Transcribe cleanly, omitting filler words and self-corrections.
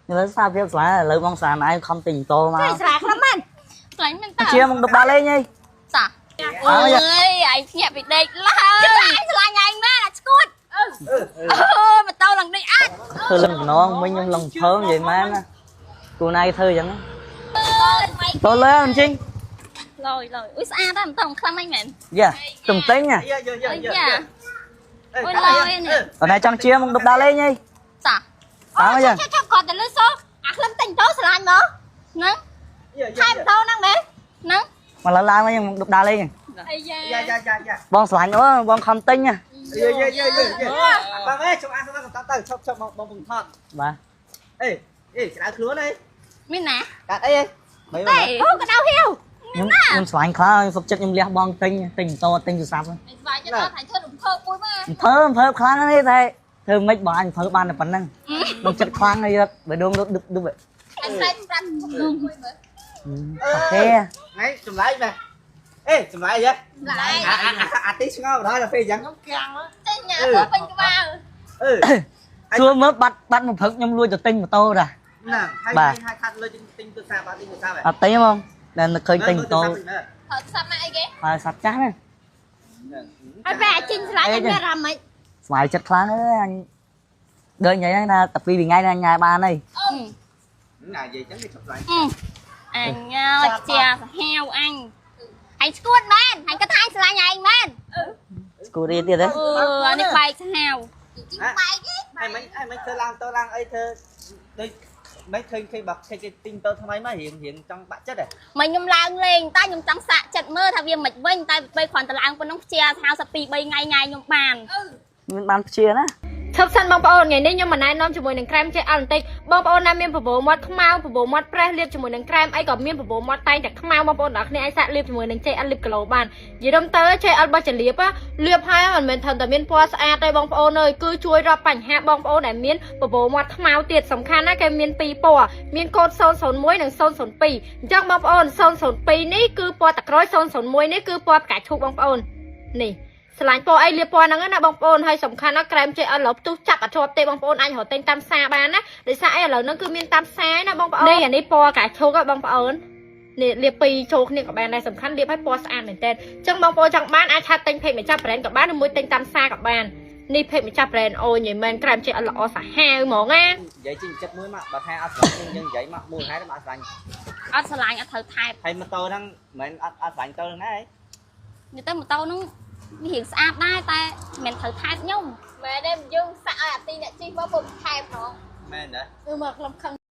លើសារភាពស្លាឥឡូវបងស្រាណឯងខំទិញម៉ូតូមក ចេះស្រាខ្លះមែន ស្លាញ់មែនតើ ជាមកដប់ដល់លេងហី ចាអូយឯងភ្ញាក់ពីដេកឡើយឯងស្លាញ់ឯងមែនអាឈួតអឺម៉ូតូឡើងដេកអាច ធ្វើលឹងតំណងមិញខ្ញុំលឹងភើមនិយាយមែនណាគូណៃធ្វើអញ្ចឹងតលើអញ្ចឹង លយលយអុយស្អាតតែម៉ូតូខ្លាំងហ្នឹងមែន យ៉ាទំទិញណា យើយើយើយើ អុយយ៉ាអុយលយនេះ អត់ណែចង់ជាមកដប់ដល់លេងហី ចា តើយ៉ាង ឆាប់ឆាប់គាត់ទៅលឺសូអាក្លឹមទិញតោស្រឡាញ់មក ហ្នឹង ថែមតោហ្នឹងមែន ហ្នឹង មកលើឡើងមកដប់ដល់លេង អាយ៉ា យ៉ាយ៉ាយ៉ាយ៉ា បងស្រឡាញ់អូបងខំទិញណា យើយើយើយើបងអេជុំអាសមកទៅឈប់ឈប់បងបងថត បាទ អេអេក្តៅខ្លួនអី មានណា កាត់អីអីមិន ទេ អូកដៅហៀវ ខ្ញុំស្រឡាញ់ខ្លាំងខ្ញុំសុខចិត្តខ្ញុំលះបងទិញទិញម៉ូតូទិញទូរស័ព្ទ ស្វាយចិត្តដល់ថាធ្វើរំភើបមួយមក អំភើអំភើខ្លាំងនេះតែធ្វើមិនបងអញអំភើបានតែប៉ុណ្្នឹងខ្ញុំចិត្តខ្លាំងហើយបើដងដុបដុប អញស្រែកប្រាប់ជុំមួយមើល អូខេ ថ្ងៃចម្លែកមែនអេចម្លែកហ៎ ឡែ អាអាទីឆ្ងល់ដល់ដល់ពេលអញ្ចឹង ចេញញ៉ាំទៅពេញក្បាល អឺ សួរមើលបាត់បាត់មួយព្រឹកខ្ញុំលួចទៅទិញម៉ូតូតា ហ្នឹងហើយហើយខាត់លើទិញទូរស័ព្ទបាត់ទិញទូរស័ព្ទ អត់ទេហ្មងតែនឹកឃើញទិញម៉ូតូ ហើយសាប់មកអីគេ ហើយសត្វចាស់ណា ហើយពេលអាជីងស្រឡាញ់មានអារម្មណ៍មិន ស្មៃចិត្តខ្លាំងអើយអញដូចនិយាយហ្នឹងថាតែពីរថ្ងៃណាញ៉ាយបានហើយ អឺ ណានិយាយចឹងគេឈប់ឆ្លាញ់ អញអើយជាសាហាវអញអញស្គួតមែនអញគាត់ថាអញស្រឡាញ់ឯងមែន ស្គូរីទៀតទេ អឺអានេះបែកសាហាវ ជីងបែកទេ ហើយមិនហើយមិនធ្វើឡើងទៅឡើងអីធ្វើដូចមិនឃើញឃើញបើឃើញគេទិញទៅថ្មីមករៀងរៀងចង់បាក់ចិត្តហ៎ មកខ្ញុំឡើងលេងតែខ្ញុំចង់សាកចិត្តមើលថាវាមិនវិញតែពេលគ្រាន់តែឡើងប៉ុណ្ណឹងជាសាហាវសពី3ថ្ងៃថ្ងៃខ្ញុំបាន មានបានព្ជាណា ឈប់សិនបងប្អូនថ្ងៃនេះខ្ញុំមិនណែនាំជាមួយនឹងក្រែមចេះអល់បន្តិចបងប្អូនណាមានបបោមាត់ខ្មៅបបោមាត់ប្រេះលាបជាមួយនឹងក្រែមអីក៏មានបបោមាត់តែងតែខ្មៅបងប្អូនទាំងអស់គ្នាអាចសាកលាបជាមួយនឹងចេះអល់លីបគីឡូបាននិយាយរំទៅចេះអល់របស់ចលៀបលាបហើយមិនមែនត្រឹមតែមានពណ៌ស្អាតទេបងប្អូនអើយគឺជួយរាប់បញ្ហាបងប្អូនដែលមានបបោមាត់ខ្មៅទៀតសំខាន់ណាស់គេមានពីរពណ៌មានកូដ001និង002អញ្ចឹងបងប្អូន002នេះគឺពណ៌តក្រូច001នេះគឺពណ៌ផ្កាឈូកបងប្អូននេះ ស្រឡាញ់ពណ៌អីលាបពណ៌ហ្នឹងណាបងប្អូនហើយសំខាន់ណាស់ក្រែមចេះអត់ឡូវផ្ទុះចាប់អត់ជាប់ទេបងប្អូនអាចរកទិញតាមផ្សារបានណាដោយសារអីឥឡូវហ្នឹងគឺមានតាមផ្សារណាបងប្អូននេះអានេះពណ៌កាឈូកហ៎បងប្អូននេះលាបពីរចូលគ្នាក៏បានដែរសំខាន់លាបឲ្យពណ៌ស្អាតមែនតើអញ្ចឹងបងប្អូនចង់បានអាចឆាតទិញពេកម្ចាស់ brand ក៏បានឬមួយទិញតាមផ្សារក៏បាននេះពេកម្ចាស់ brand អូយនិយាយមែនក្រែមចេះអត់ល្អសាហាវហ្មងណា និយាយជីចិត្តមួយមកបើថាអត់ស្រឡាញ់យើងនិយាយមកមូលហេតុមកអត់ស្រឡាញ់ អត់ស្រឡាញ់អត់ត្រូវថែប ហើយម៉ូតូហ្នឹងមិនមែនអត់អត់ស្រឡាញ់ទៅហ្នឹងឯង និយាយទៅម៉ូតូហ្នឹងវារៀងស្អាតដែរតែមិនត្រូវថែបខ្ញុំ មែនទេយើងសាក់ឲ្យអាទីអ្នកជីមកពុំថែមហ្មង មែនទេ គឺមកក្លឹមខឹង